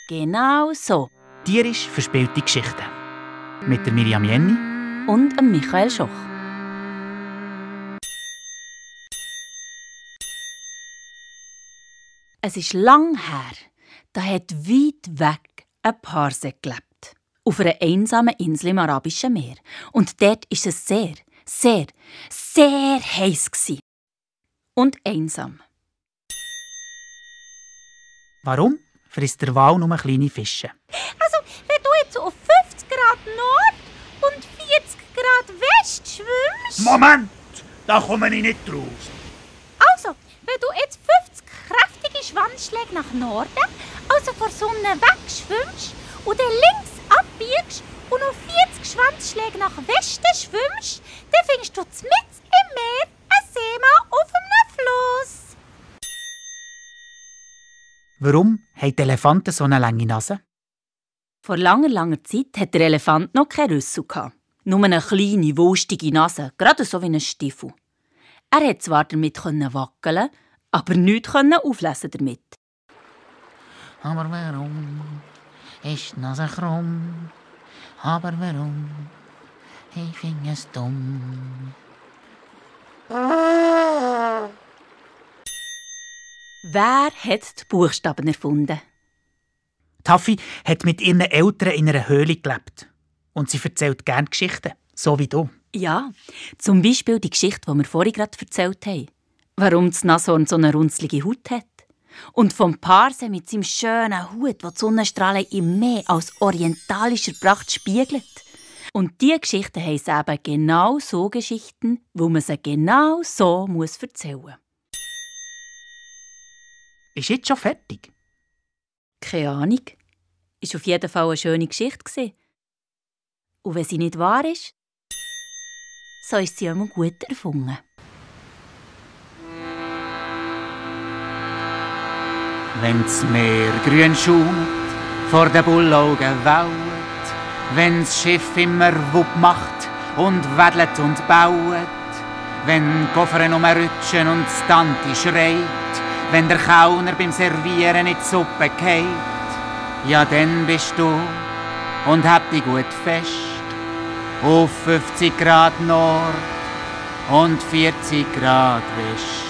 Genau so. Tierisch verspielte Geschichten. Mit der Miriam Jenny Und dem Michael Schoch. Es ist lang her, da hat weit weg ein Parse gelebt. Auf einer einsamen Insel im Arabischen Meer. Und dort war es sehr, sehr, sehr heiß. Und einsam. Warum frisst der Wal nur kleine Fische? Also, wenn du jetzt auf 50 Grad Nord und 40 Grad West schwimmst... Moment! Da komme ich nicht raus. Also, wenn du jetzt 50 kräftige Schwanzschläge nach Norden, also vor Sonne wegschwimmst und dann links abbiegst und noch 40 Schwanzschläge nach Westen schwimmst, dann findest du mitten im Meer einen Seemann auf einem Fluss. Warum haben die Elefanten so eine lange Nase? Vor langer, langer Zeit hatte der Elefant noch keinen Rüssel. Nur eine kleine, wulstige Nase, gerade so wie ein Stiefel. Er konnte zwar damit wackeln, aber nichts auflesen damit. Aber warum ist die Nase krumm? Aber warum? Ich finde es dumm. Wer hat die Buchstaben erfunden? Taffy hat mit ihren Eltern in einer Höhle gelebt. Und sie erzählt gerne Geschichten, so wie du. Ja, zum Beispiel die Geschichte, die wir vorhin gerade erzählt haben. Warum das Nashorn so eine runzlige Haut hat. Und vom Parse mit seinem schönen Hut, der die Sonnenstrahlen im Meer als orientalischer Pracht spiegelt. Und diese Geschichten heissen eben genau so Geschichten, wo man sie genau so erzählen muss. Ist jetzt schon fertig? Keine Ahnung. Ist auf jeden Fall eine schöne Geschichte. Und wenn sie nicht wahr ist, so ist sie immer gut erfunden. Wenn's Meer grün schaut, vor den Bullaugen waut, wenn's Schiff immer Wupp macht und wedelt und baut, wenn Koffer umrutschen und das Tante schreit, wenn der Kauner beim Servieren in die Suppe geht, ja dann bist du und hab dich gut fest auf 50 Grad Nord und 40 Grad West.